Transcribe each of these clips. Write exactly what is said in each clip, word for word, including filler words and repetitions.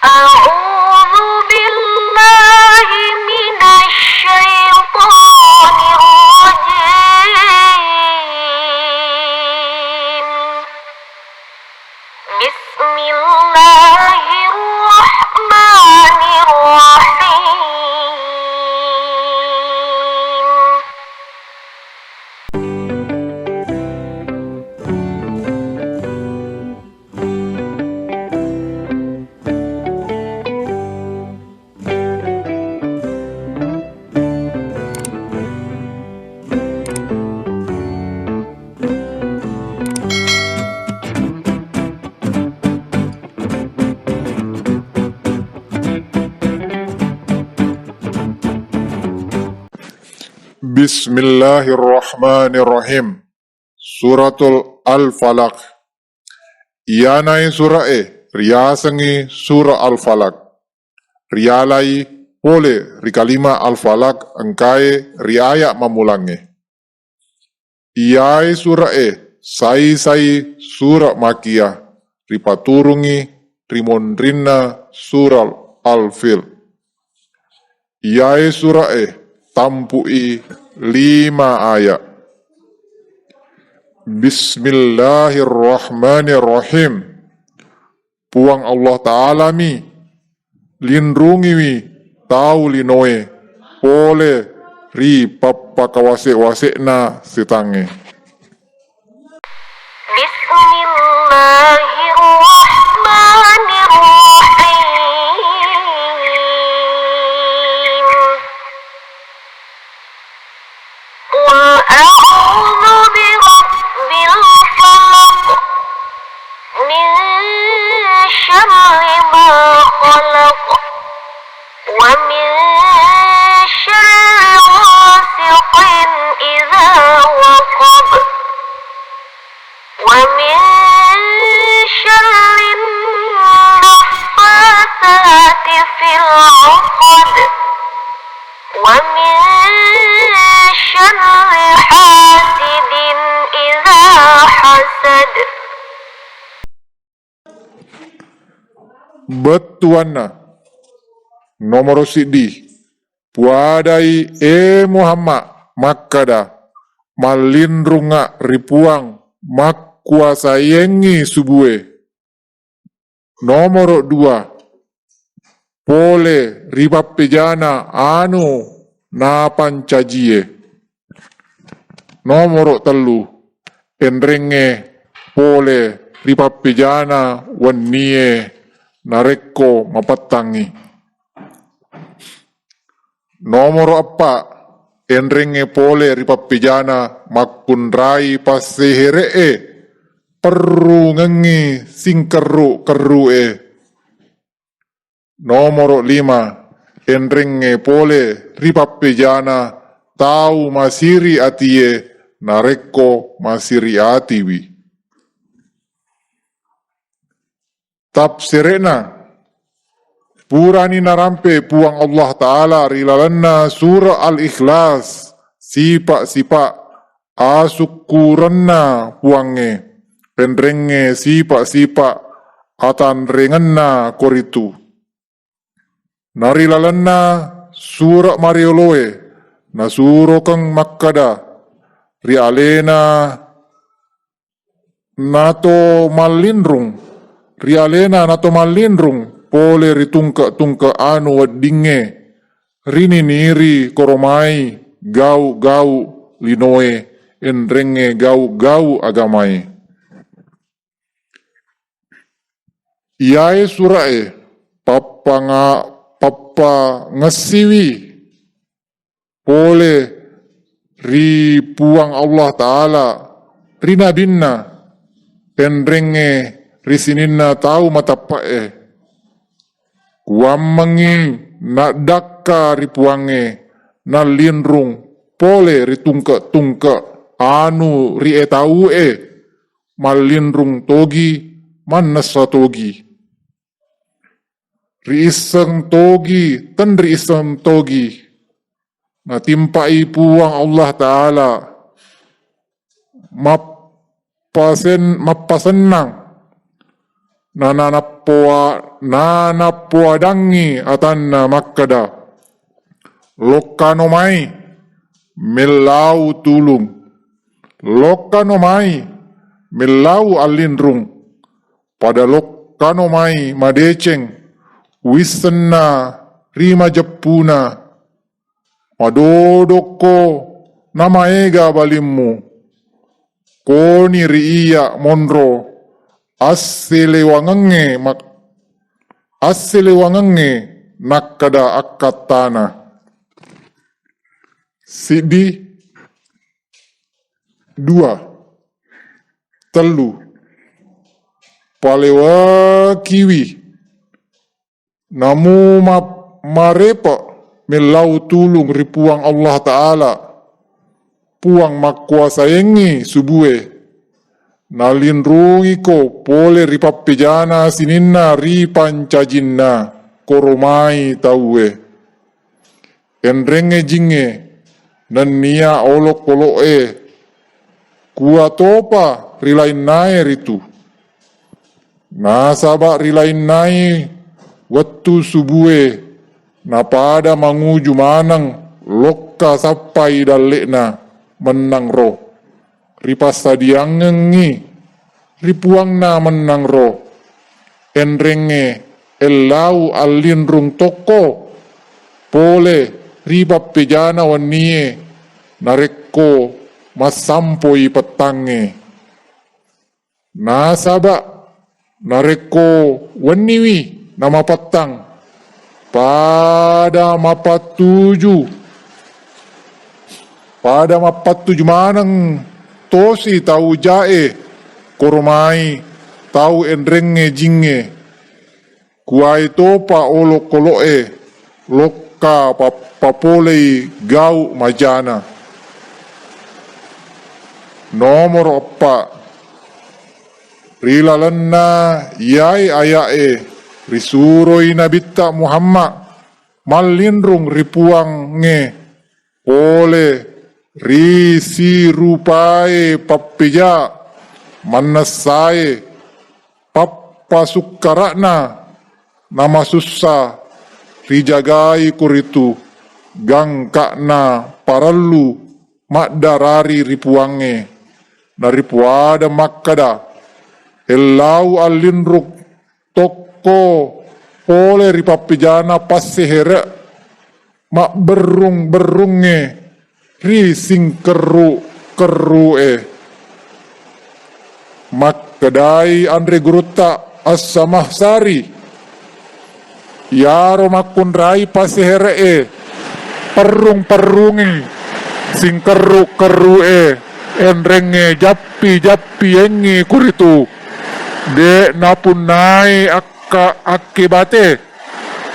أعوذ بالله من الشيطان الرجيم. بسم الله الرحمن الرحيم. Bismillahirrahmanirrahim. Suratul Al-Falaq. Iyanaé sura'é riasengngi Sura Al-Falaq. Rialai polé ri kalima Al-Falaq engkaé ri aya' mammulangngé. Iyaé sura'é sai-sai sura Makkiyah, ripaturungngi ri monrinna Sura Al-Fil. Iyaé sura'é tampu'i lima aya'. Bismillahirrahmanirrahim. Puang Allah Ta'alami linrungiwi tau linoé polé ri pappakawase'-wase'na sétangngé. Bismillahirrahmanirrahim. قل أعوذ برب الفلق. من شر ما خلق. ومن شر غاسق إذا وقب. ومن شر النفاثات في العقد. ومن شر حاسد إذا حسد. Bettuanna. Nomoro siddi, puadai, é Muhammad, makkada, mallinrungnga ri Puang makkuasaéngngi subué. Nomoro dua, polé ri pappéjana anu napancajié. Nomoro tellu, enrengngé polé ri pappéjana wennié narékko mapettangngi. Nomoro eppa, enrengngé polé ri pappéjana makkunrai passéhéré'é, perrungengngi singkerru-kerru'é. Nomoro lima, enrengngé polé ri pappéjana tau masiri atié narékko masiri atiwi. Tafsire'na, purani narampé Puang Allah Ta'ala ri lalenna Surah Al-Ikhlas sipa'-sipa' asukkurenna Puangngé, enrengngé sipa'-sipa' atanréngenna koritu. Na ri lalenna sura' marioloé, nasurokeng makkada, ri aléna nato mallinrung, ri aléna nato mallinrung polé ri tungke'-tungke' anu weddingngé, rininiri koromai gau'-gau' linoé, enrengngé gau'-gau' agamaé. Iyaé sura'é pappanga-, pappangessiwi polé ri Puang Allah Ta'ala, ri nabinna, enrengngé ri sininna tau matappa'é. Kuwammengngi naddakka ri Puangngé, nallinrung polé ri tungke'-tungke' anu riétau'é, mallinrung togi, mannessa togi. Riisseng togi, tenriisseng togi. Natimpa'i Puang Allah Ta'ala mappasen-, mappasennang nanappoa-, nanappoadangngi atanna makkeda, "Lokkano mai, mellau tulung. Lokkano mai, mellau allinrung. Pada lokkano mai madeceng, wissenna ri majeppuna. Madodokko namaega balimmu. Koni ri iya monro asselewangengnge mak-, asselewangengnge nakkeda akkattana." Siddi, dua, tellu. Palewakiwi namu ma-, marepa mellau tulung ri Puang Allah Ta'ala, Puang makkuasaengngi subue. Nalinrungiko pole ri pappejana sininna ri pancajinna koromai tauwe. Enrengnge jingnge nennia olokolo'e, kuatopa ri lainnae ritu. Nasaba ri lainnae wettu subue napada manguju maneng lokka sappai dalle'na mennang ro. Ripassadiangengngi ri Puangna mennang ro. Enrengnge ellau allinrung tokko pole ri pappejana wennie narekko massampoi pettangnge. Nasaba narekko wenniwi namapettang, pada mapattuju, pada mappattuju maneng tosi tau jae, koromai tau enrengnge jingnge. Kuwae topa olokolo'e lokka pa-, papolei gau majana. Nomoro eppa, ri lalenna iyae aya'e risuroi Nabitta Muhammad mallinrung ri Puangnge pole ri sirupae pappeja mannessae pappasukkara'na namasussa rijagai kuritu gangka'na parellu maddarari ri Puangnge. Naripuada makkeda, ellau allinrung tokko pole ri pappejana passehere mabberrung-berrungnge ri singkerru-kerru'e. Makkedai anre gurutta As-Samahsari, iyaro makkunrai passehere'e perrung-perrungi singkerru-kerru'e enrengnge jappi-jappiengngi kuritu, de' napunnai akka-, akkebate,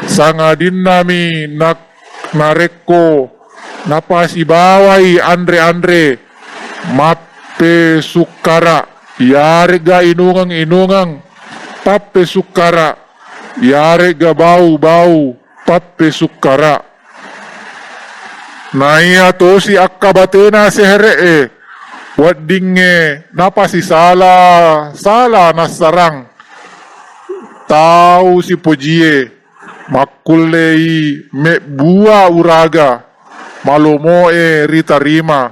sangadinnami nak-, narekko napasibawai anre-anre mappesukkara, iyaregga inungeng-inungeng pappesukkara, iyaregga bau-bau pappesukkara. Naiya tosi akkabatena sehere'e, weddingnge napasisala-sala nassarang tau sipojie, makkullei mebbua uraga malomo'e ritarima,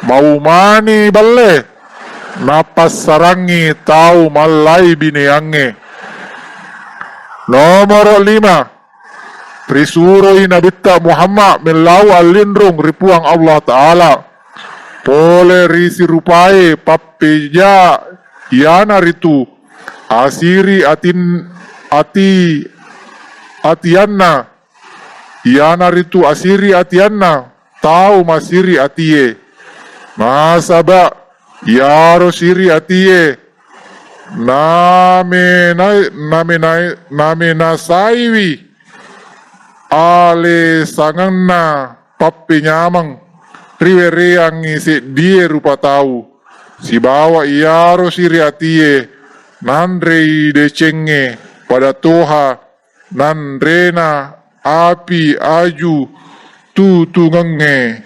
maumani balle, napassarangngi tau mallai bineangnge. Nomoro lima, risuroi Nabitta Muhammad mellau allinrung ri Puang Allah Ta'ala pole ri sirupae pappeja, iyanaritu asiri atin-, ati-, atianna, iyanaritu asiri atianna tau masiri atie. Nasaba iyaro siri atie namena-, namena-, namenasaiwi ale sangenna pappenyameng riwereangngi seddie rupa tau, sibawa iyaro siri atie nanrei decengnge pada toha nanrena api aju tutungengnge.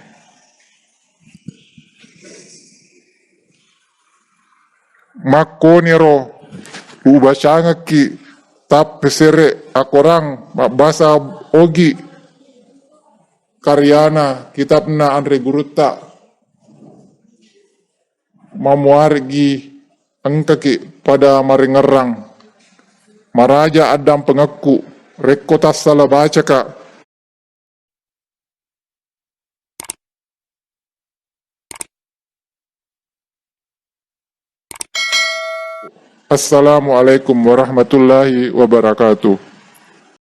Makkoniro Ubacangekki tappesere akorang mabbasa Ogi, karyana kitabna Anre Gurutta. Mamuaregi engkaki pada marengerrang. Maraja addampengekku, rekko tassala bacaka. Assalamualaikum warahmatullahi wabarakatuh.